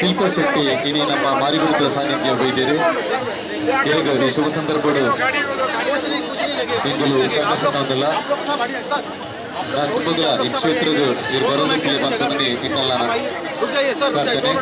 ಶಿಲ್ಪಾ ಶೆಟ್ಟಿ ಇನಿ ನಮ್ಮ ಮಾರಿಗುಡಿದ ಸಾನ್ನಿಧ್ಯ ವೈದ್ಯರು ಈ ಶುಭ ಸಂದರ್ಭಡು ಇಂಗಲು ಸಣ್ಣ ಸಣ್ಣ ಒಂದಲ್ಲ ತುಂಬುಗಳ ಈ ಕ್ಷೇತ್ರದ ಇರು ಬರೋದಕ್ಕೆ ಬಂತಂದ್ರೆ ಇನ್ನಲ್ಲ ಪ್ರಾರ್ಥನೆ.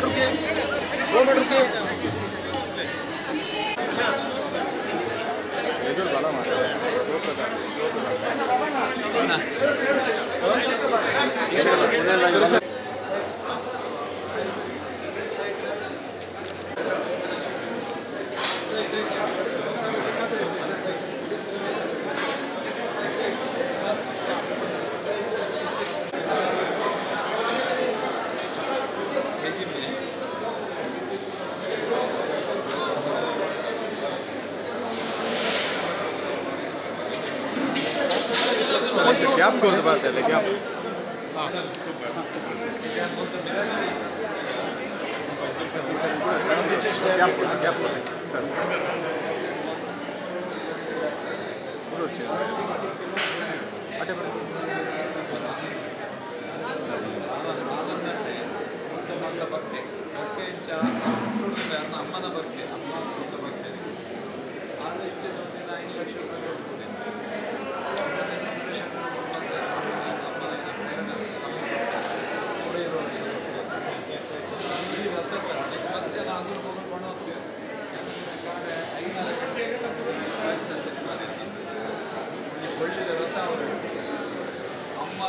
ಗ್ಯಾಪ್ ಕೊಟ್ಟು ಬರ್ತಾ ಗ್ಯಾಪ್ ಗ್ಯಾಪ್ ಗ್ಯಾಪ್ ಅಮ್ಮನ ಬಗ್ಗೆ ಅಮ್ಮ ದೊಡ್ಡ ಭಕ್ತಿ ಆಗ ಇಚ್ಛೆ 5 ಲಕ್ಷ ರೂಪಾಯಿ ಕೊಡ್ಬೋದು. ಸುರೇಶ್ ಈ ರಥ ಮಸ್ತ್ ಜನ ಅಂದ್ರು ಮಗಳು ಪಣ ಹೋಗ್ತೀವಿ. ಶಾಲೆ 5 ಮೆಸೇಜ್ ಮಾಡಿ ಒಳ್ಳೆಯ ರಥ ಅವರು ಅಮ್ಮ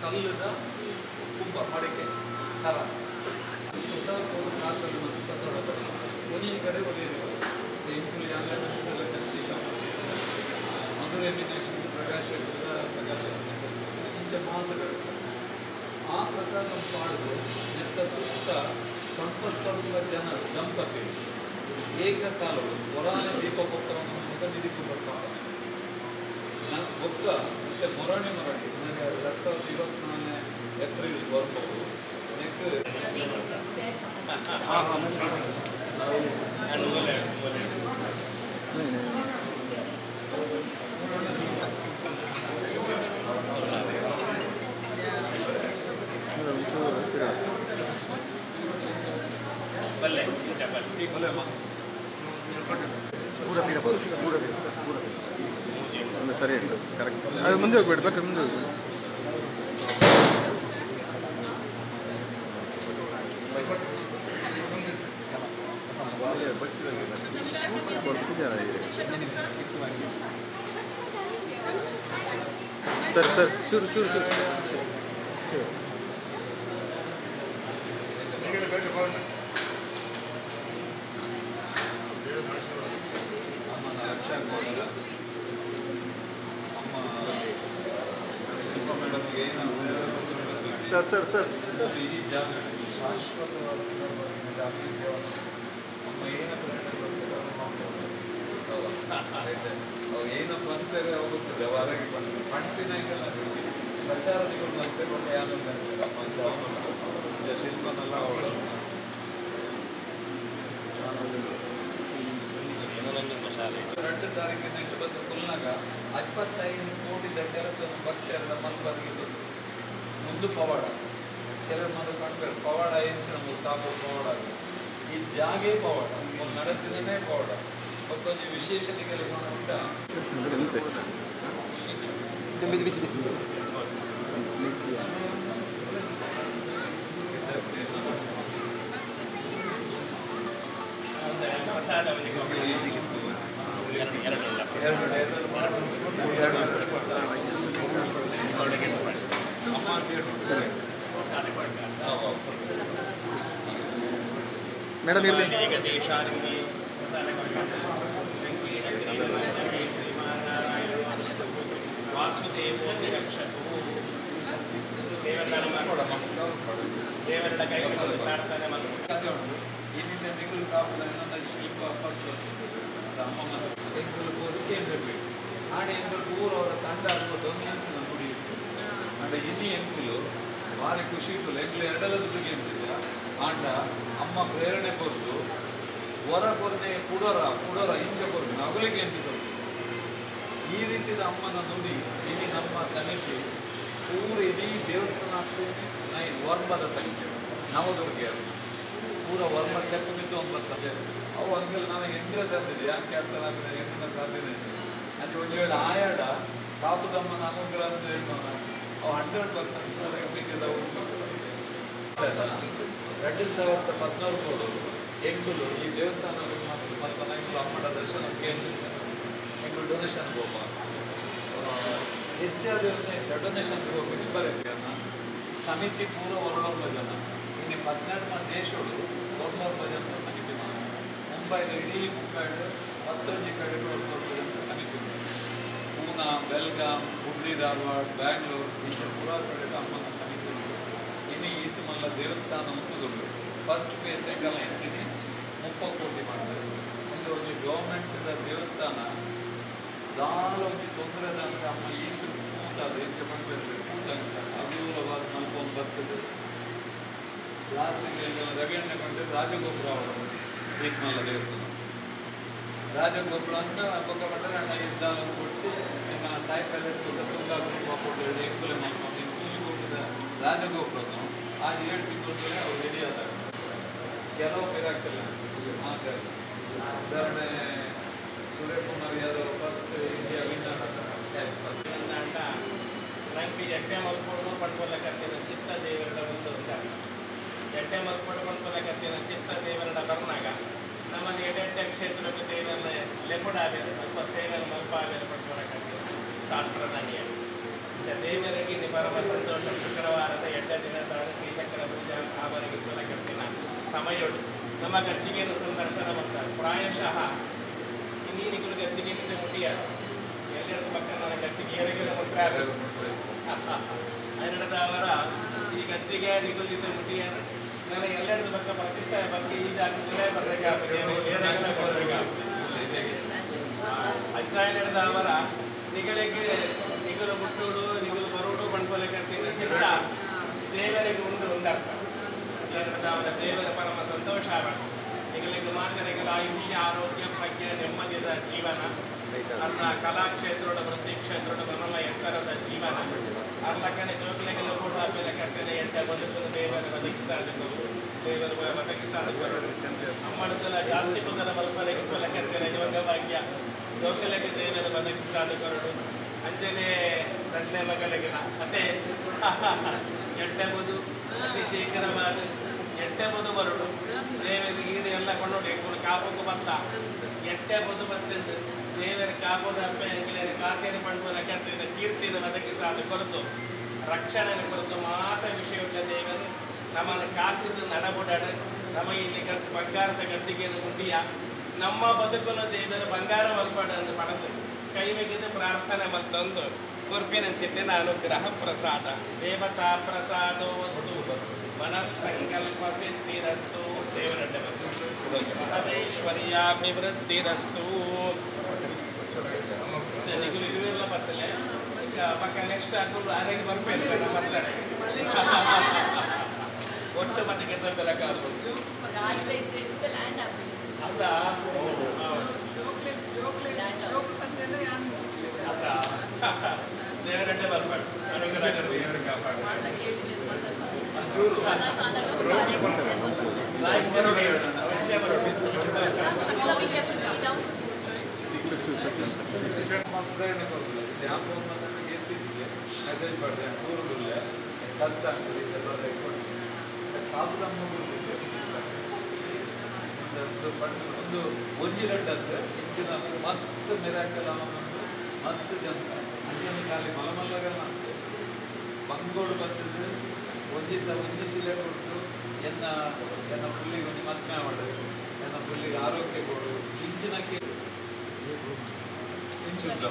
ಕಲ್ಲದ ಕುಂಭ ಮಡಿಕೆ ಥರ ಕೊನೆಯ ಕಡೆ ಒಲಿಯಿದೆ. ಮಧುರೈ ಮೀನಾಕ್ಷಿ ಪ್ರಕಾಶ್ ಪ್ರಕಾಶ್ ಇಂಚೆ ಮಾತುಗಳು ಆ ಪ್ರಸಾದ ಪಾಡ್ದು ನೆತ್ತ ಸುತ್ತ ಸ್ವಲ್ಪ ಜನರು ದಂಪತಿ ಏಕಕಾಲವು ಹೊರಾನ ದೀಪ ಪೊತ್ತವನ್ನು ಮೂಲಕ ನಿಧಿ ಕುಂಭ ಸ್ಥಾಪನೆ ಬೊಕ್ಕ ಮತ್ತು ಮೊರಾಣಿ ಮೊರಾಣಿ ನನಗೆ 2024 ಏಪ್ರಿಲ್ ಬರ್ಬೋದು ನೆಕ್ ಸರಿ ಕರೆಕ್ಟ್. ಅದು ಮುಂದೆ ಹೋಗ್ಬೇಡಿ, ಬರ್ರಿ ಮುಂದೆ ಹೋಗ್ಬೇಡಿ. ಸರ್ ಸರ್ ಚೂರು ಚೂರು ಚೂರು ಚೂರು. ಸರ್ ಸರ್ ಸರ್ ಈ ಜಾಗ ಶಾಶ್ವತವಾದ ಅಮ್ಮ ಏನಪ್ಪ ಅವು ಏನಪ್ಪ ಅಂತಾರೆ ಗೊತ್ತಿದೆ ಹೊರಗೆ ಬಂದು ಪಂಪಿನ ಹಿಂಗೆಲ್ಲ ಪ್ರಚಾರ ದಿಗಳು ಬೊಕ್ಕ ಯಾನ್ ಶಿಲ್ಪನೆಲ್ಲ ಅವಳು 2 ತಾರೀಕಿನ 8 ಕುಲ್ನಾಗ 55 ಕೋಟಿದ ಕೆಲಸವನ್ನು ಭಕ್ತರದ ಮಲ್ಪರಿಗೆ ಒಂದು ಪವಾಡ. ಕೆಲವರು ಮಾತ್ರ ಕಾಣ್ಬೇಕು ಪವಾಡ ಹೆಚ್ಚಿನ ತಾಪು ಪವಾಡ, ಈ ಜಾಗೆ ಪವಾಡ, ಒಂದು ನಡತಿನೇ ಪವಾಡ. ಮತ್ತೊಂದು ವಿಶೇಷತೆ ಕೆಲವು ಉಂಟ. ಮೇಡಮ್ ಇರಲಿ. ಇನ್ನಿಂದ ನಿಗುಲು ಕಾಪುದ ಇನ್ನೊಂದು ಶಿಲ್ಪ ಫಸ್ಟ್ ಅಮ್ಮ ಎಂಕುಲು ಪೋದು ಕೇಂದ್ರ ಬೇಕು ಆಣೆ ಎಂಕುಲು ಊರವರ ತಂಡ ಆಗ್ಬೋದು ಒಂದು ಅಂಚಿನ ಗುಡಿ ಇತ್ತು. ಅಂಡ ಇನಿ ಎಂಕುಲು ಭಾರಿ ಖುಷಿ ಇತ್ತು. ಎಂಕುಲು ಎರಡಲ್ಲದ ಕೇಂದ್ರ ಆಂಡ ಅಮ್ಮ ಪ್ರೇರಣೆ ಕೊರ್ದು ಹೊರ ಕೊರನೆ ಕುಡೋರ ಕುಡೋರ ಇಂಚ ಕೊರ್ದು ನಗುಲಿಗೆ ಎಂಟು ಕೊರ್ದು ಈ ರೀತಿಯ ಅಮ್ಮನ ನುಡಿ ಇಡೀ ನಮ್ಮ ಸಮಿತಿ ಪೂರ ಇಡೀ ದೇವಸ್ಥಾನ ಆಗ್ತೇನೆ. ನೈನ್ ವರ್ಮದ ಸಂಖ್ಯೆ ನವದುರ್ಗೆಯರು ಪೂರ ವರ್ಮ ಸ್ಟೆಪ್ ಬಿದ್ದು ಒಂದು ಬರ್ತದೆ. ಅವು ಹಂಗೆಲ್ಲ ನನಗೆ ಎಂಟ್ರೆ ಸಾಧ್ಯತೆ ಯಾಕೆ ಆಗ್ತದೆ ಎಂಟನ ಸಾಧ್ಯತೆ ಇದೆ. ಅಂದರೆ ಒಂದು ವೇಳೆ ಆಯಾಡ ಕಾಪುದಮ್ಮನ ಅನುಗ್ರಹ ಅಂತ ಹೇಳ್ತಾನ ಅವು 100% 2014 ಎಂಕುಲು ಈ ದೇವಸ್ಥಾನದ ಮಲ್ಪ ಎಂಕುಲು ಅಮ್ಮಡ ದರ್ಶನ ಕೇಂದ್ರ ಎಂಕುಲು ಡೊನೇಷನ್ ಹೋಗ ಹೆಚ್ಚಾದ ಡೊನೇಷನ್ ಹೋಗಿ ಬರುತ್ತೆ ಸಮಿತಿ ಪೂರ ವರ್ಮರ್ಮ ಜನ ಇನ್ನು 14 ದೇಶಗಳು ವರ್ಮರ್ಮ ಜನ ಸಮಿತಿ ಮುಂಬೈದ ಇಡೀ ಮುಂಬೈಡು 11 ಕಡೆ ವರ್ಮರ್ಮ ಜನ ಸಮಿತಿ ಉಂಟು. ಪೂನಾ, ಬೆಲ್ಗಾಂ, ಹುಬ್ಳಿ, ಧಾರವಾಡ, ಬ್ಯಾಂಗ್ಳೂರು ಇಂಥ ಪೂರಾ ಕಡೆ ಅಮ್ಮನ ಸಮಿತಿ ಉಂಟು. ಇನ್ನು ಈತು ಮಲ್ಲ ದೇವಸ್ಥಾನ ಉಂಟು. ಫಸ್ಟ್ ಫೇಸ್ ಹೆಂಗೆಲ್ಲ ಇರ್ತೀನಿ 30 ಕೋಟಿ ಮಾಡ್ತಾರೆ. ಒಂದು ಒಂದು ಗೌರ್ಮೆಂಟ್ದ ದೇವಸ್ಥಾನ ದಾಲ ಒಂದು ತೊಂದರೆ ಅಂದ್ರೆ ಅಮ್ಮ ಈತು ಸ್ಮೂತ್ ಅದು ಎಂಚ ಪಡ್ಬೇಕು ಕೂತಂಚ ಅಗೂರವಾದ ಮಲ್ಕೊಂಡು ಬರ್ತದೆ. ಲಾಸ್ಟಿಗೆ ರವಿಯಣ್ಣ ಕೊಂಡ್ರೆ ರಾಜಗೋಪುರ ಅವರು ಈತ್ಮಲ್ಲ ದೇವಸ್ಥಾನ ರಾಜಗೋಪುರ ಅಂತ ಪಕ್ಕ ಪಟ್ಟರೆ ಅಣ್ಣ ಇದ್ದಾಲನ್ನು ಕೊಡಿಸಿ ನಿಮ್ಮ ಸಾಯಿ ಪ್ಯಾಲೇಸ್ ಕೊಟ್ಟ ತುಂಗಾ ಗ್ರೂಪ್ ಹಾಕೊಂಡು ಹೇಳಿ ಎಂಕುಲೆ ಮಾಡ್ಕೊಂಡು ಇನ್ನು ಪೂಜೆ ಕೊಟ್ಟಿದ್ದ ರಾಜಗೋಪುರನು ಆ 7 ತಿಂಗಳು ಅವ್ರು ರೆಡಿ ಆದಾಗ ಕೆಲವು ಮಿರಾಕಲ್ ಮಾತಾಡಿ. ಉದಾಹರಣೆ Suryakumar Yadav first India winner catch ಅಂತ ನಂಗೆ ಎಡ್ಡೆ ಮಲ್ಕೊಂಡು ಪಡ್ಕೊಲಕತ್ತಿನ ಚಿತ್ತ ದೇವರ ಒಂದು ಎಡ್ಡೆ ಮಲ್ಕೊಂಡು ಪಡ್ಕೊಲಕತ್ತಿನ ಚಿತ್ತ ದೇವರ ಬರ್ನಾಗ ನಮ್ಮಲ್ಲಿ ಎಡೆಡ್ಡೆ ಕ್ಷೇತ್ರಕ್ಕೆ ದೇವರ ಲೆಪುಡಾವೇರು ಸ್ವಲ್ಪ ಸೇವೆಯನ್ನು ಮಲ್ಪಾವೇರು ಪಡ್ಕೊಳಕತ್ತಿನ ಶಾಸ್ತ್ರದಾನಿಯ ದೇವರಿಗೆ ಪರಮ ಸಂತೋಷ. ಶುಕ್ರವಾರದ ಎಡ್ಡೆ ದಿನ ತಾನು ಶ್ರೀಚಕ್ರ ಪೂಜಾ ಅವರಿಗೆ ಕೊಲಕತ್ತಿನ ಸಮಯ ನಮ್ಮ ಗತ್ತಿಗೆಯನ್ನು ಸಂದರ್ಶನ ಮಾಡ್ತಾರೆ. ಪ್ರಾಯಶಃ ಇನ್ನೀನಿಗಳು ಗತ್ತಿಗೆ ಮುಟ್ಟಿಯಾರ ಎಲ್ಲೆರಡು ಪಕ್ಕ ನನ್ನ ಗತ್ತಿಗೆ ಏರಿಗೆಲ್ಲ ಮುಟ್ಟರೆ ಅವರ ಈ ಗತ್ತಿಗೆ ನಿಗುಲಿತ ಮುಟ್ಟಿಯಾರ ನನ್ನ ಎಲ್ಲೆರಡು ಪಕ್ಕ ಪ್ರತಿಷ್ಠೆ ಬಗ್ಗೆ ಈ ಜಾಗದಲ್ಲೇ ಬರಬೇಕಾಗ ಅಜ್ಜಾಯನದ ಅವರ ನಿಗಳಿಗೆ ನಿಗಲು ಮುಟ್ಟೋಡು ನಿಗಲು ಬರೋಡು ಪಣ್ಕೊಲಕತ್ತಿನ ಚಿತ್ತ ದೇವರಿಗೆ ಉಂಡು ಒಂದರ್ಥ. ಅವರ ದೇವರ ಪರಮ ಸಂತೋಷ. ನಿಗಳಿಗೆ ಮಾತನೆಗಳ ಆಯುಷ್ಯ, ಆರೋಗ್ಯ, ಪ್ರಜ್ಞೆ, ನೆಮ್ಮದಿಯ ಜೀವನ, ಅರ್ನ ಕಲಾಕ್ಷೇತ್ರದ ವೃತ್ತಿ ಕ್ಷೇತ್ರದ ಮನಲ್ಲ ಎತ್ತರದ ಜೀವನ, ಅರ್ಲಕ್ಕನೆ ಜೋಕ್ಲೆಗೆಲ್ಲ ಕೂಡ ಕರ್ತನೆ ಎಡ್ಡ ಬದುಕನ್ನು ದೇವರ ಬದುಕಿಸಾದವರು ದೇವರ ಬದುಕಿಸಾದವರು ಅಮ್ಮನಸಲ ಜಾಸ್ತಿ ಕುಂದರ ಮಲ್ಪಲೆಗೆ ಕೊಲಕರ್ತನೆ ಯೋಗ ಭಾಗ್ಯ ಜೋಕಲೆಗೆ ದೇವರ ಬದುಕಿಸಾದವರು ಅಂಜನೆ ರಡ್ಲೆ ಮಗಲೆಗೆಲ್ಲ ಅತೆ ಎಡ್ಡೆ ಬದು ಅತಿ ಶೀಘ್ರವಾದ ಎಡ್ಡೆ ಬದು ಬರುಡು ದೇವರು ಈರು ಎಲ್ಲ ಕೊಂಡು ಎಂಕುಲು ಕಾಪುಕು ಬತ್ತ ಎಡ್ಡೆ ಬದು ಬತ್ತುಂಡು ದೇವರ ಕಾಪುದ ಅಪ್ಪೆ ಎಂಕುಲೇನ ಕಾತೇನೆ ಪಂಡುವ ಕರ್ತೇನೆ ಕೀರ್ತಿನ ಬದುಕಿಸಾದ ಕೊರತು ರಕ್ಷಣೆ ಕೊರತು ಮಾತ ವಿಷಯವುಳ್ಳ ದೇವರು ನಮ್ಮನ್ನು ಕಾತಿದ್ದು ನಡಬುಡಾಡು ನಮ್ಮ ಇಲ್ಲಿ ಬಂಗಾರದ ಗದ್ದಿಗೆಯನ್ನು ಮುಟ್ಟಿಯ ನಮ್ಮ ಬದುಕನ್ನು ದೇವರ ಬಂಗಾರ ಮಲ್ಪಾಡು ಅಂತ ಪಡೆದು ಕೈ ಮುಗಿದು ಪ್ರಾರ್ಥನೆ ಮತ್ತೊಂದು ಕೊರ್ಪಿನಂಚಿತ್ತಿನ ಅನುಗ್ರಹ ಪ್ರಸಾದ ದೇವತಾ ಪ್ರಸಾದೋ ವಸ್ತು ಮನಸ್ಸಂಕಲ್ಪ ಸಿದ್ಧಿರಸ್ತು ದೇವರಡ್ಡ ಮಹದೈಶ್ವರ್ಯಾಭಿವೃದ್ಧಿರಸ್ತು. ನಿಗುಲು ಇರುವೆಲ್ಲ ಬರ್ತಲೆ ಪಕ್ಕ ನೆಕ್ಸ್ಟ್ ಅಕುಲು ಆರೆಗೆ ಬರ್ಬೇಕು ಬರ್ತಾರೆ ಒಟ್ಟು ಮತ್ತೆ ಗೆದ್ದ ಬೆಲಕ ಅದ ದೇವರಡ್ಡೆ ಬರ್ಬೇಡ ಪ್ರೇರಣೆ ಕೊಡ್ತಿಲ್ಲ ಯಾವ ಫೋನ್ ಬಂದಾಗ ಎತ್ತಿದ್ದೆ ಮೆಸೇಜ್ ಮಾಡಿದೆ ದೂರದಲ್ಲೇ ಕಷ್ಟ ಆಗ್ತದೆ ಇದೆಲ್ಲ ಕೊಡ್ತೀನಿ ಕಾಪುದ ಒಂದು ಒಂದು ಒಂಜಿ ರಡ್ಡದ್ದು ಇಂಚಿನ ಮಸ್ತ್ ಮಿರಾಕಲ್ ಒಂದು ಮಸ್ತ್ ಜನ ಅಂಚಿನ ಖಾಲಿ ಮಲಮಲ್ಲಗಲ್ಲ ಅಂತ ಬಂಗೋಡು ಬಂದದ್ದು ಒಂಜಿ ಸ ಒಂಜಿ ಶಿಲೆ ಕೊಟ್ಟು ಎನ್ನ ಎನ್ನ ಪುಲ್ಲಿಗೆ ಒಂಜಿ ಮದ್ಮೆ ಆವಡು ಎನ್ನ ಪುಲ್ಲಿಗೆ ಆರೋಗ್ಯ ಕೊಡು ಇಂಚಿನಕ್ಕೆ ಇಂಚುಲ್ಲ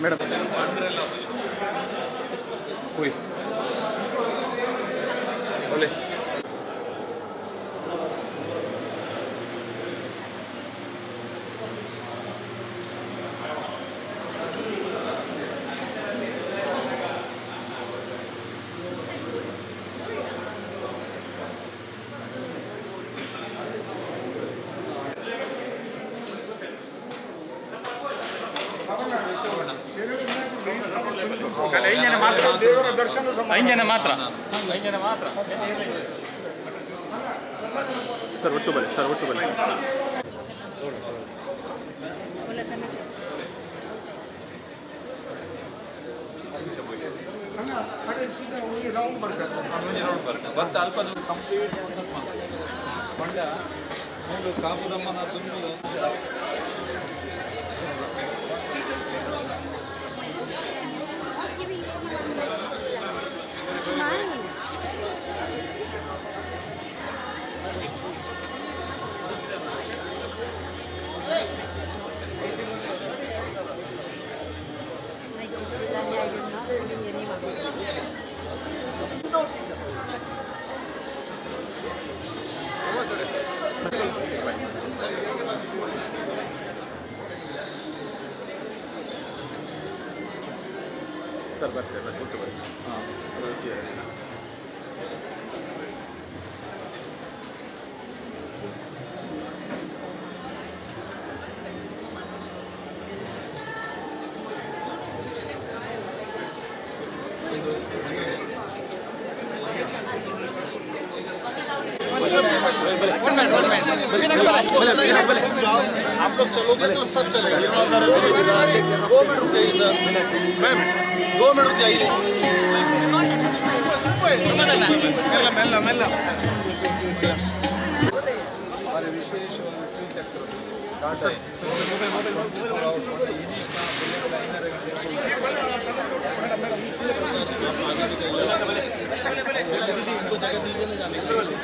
ಮೇಡಮ್ ಒಳ್ಳೆ ಐದು ಮಾತ್ರ ಸರ್ ಒಟ್ಟು ಬನ್ನಿ ಸರ್ ಒಟ್ಟು ಬನ್ನಿ ಮತ್ತೆ ಅಲ್ಪ ಕಂಪ್ಲೀಟ್ ಸ್ವಲ್ಪ ಪಂಡ ಮೂಲು ಕಾಪುದಮ್ಮನ ದುಂಡು ಸರ್ ಬರ್ತೇವೆ ಒಟ್ಟು ಬರ್ತೇವೆ ಹಾಂ आप लोग चलोगे तो सब चलेगा। 2 मिनट रुक जाइए सर, मैम 2 मिनट रुक जाइए। मेल्ल मेल्ल ವಿಶೇಷವಾದ ಶ್ರೀಚಕ್ರ दीदी इनको जगह दीजिए ना जाने के लिए।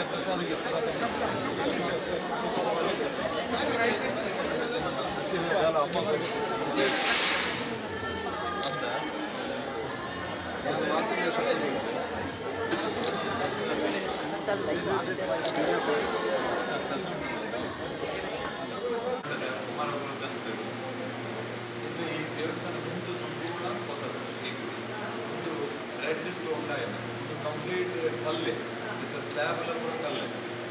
ಇದು ಈ ದೇವಸ್ಥಾನ ಒಂದು ಸಂಪೂರ್ಣ ಹೊಸದು, ಒಂದು ರೆಡ್ ಸ್ಟೋನ್ ಒಂದು ಕಂಪ್ಲೀಟ್ ಕಲ್ಲೇ, ಇದು ಸ್ಲ್ಯಾಬ್ ಎಲ್ಲ ಕೂಡ ಕಲ್ಲೇ.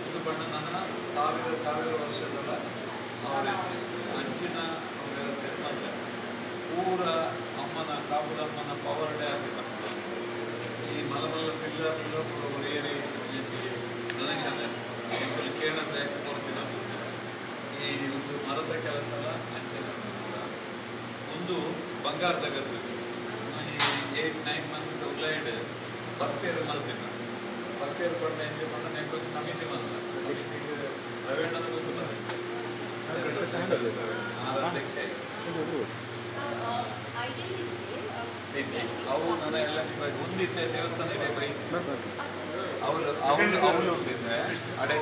ಒಂದು ಬಣ್ಣ ನನ್ನ ಸಾವಿರ ಸಾವಿರ ವರ್ಷದಲ್ಲ ಅವರ ಅಂಚಿನ ವ್ಯವಸ್ಥೆ ಮಾತ್ರ ಪೂರ ಅಮ್ಮನ ಕಾಪುದಮ್ಮನ ಪವರ್ ಡ್ಯಾಮ್ ಇದೆ. ಈ ಮಲಮಲ್ಲ ಪಿಲ್ಲ ಪಿಲ್ಲ ಪೂರ ಏರಿ ಡೊನೇಷನ್ ಎಂಕುಲು ಕೇಳಂದ್ರೆ ಕೊಡ್ತೀನ. ಈ ಒಂದು ಮರದ ಕೆಲಸ ಎಲ್ಲ ಅಂಚಿನ ಒಂದು ಬಂಗಾರದ ಗದ್ದು. ಈ 8-9 ಮಂತ್ಸ್ ಉಳ್ಳೈಡ್ ಭಕ್ತಿಯರು ಮಲ್ತಿನ ಭಕ್ತಿಯರು ಪಂಡ ಎಂಚೆ ಪಂಡ ನೆಕ್ಕೊಂದು ಸಮಿತಿ ಮಲ್ಲ ಸಮಿತಿಗೆ ರವೇಣ್ಣನ ಗೊತ್ತಿಲ್ಲ ಅಧ್ಯಕ್ಷ ಇಜ್ಜಿ ಅವು ನನ್ನ ಎಲ್ಲ ಮುಂದಿದ್ದೆ ದೇವಸ್ಥಾನ ಇದೆ ಬೈಜಿ ಅವಳು ಅವಳು ಅವಳು ಉಂಡಿದ್ದೆ ಅಡೆ.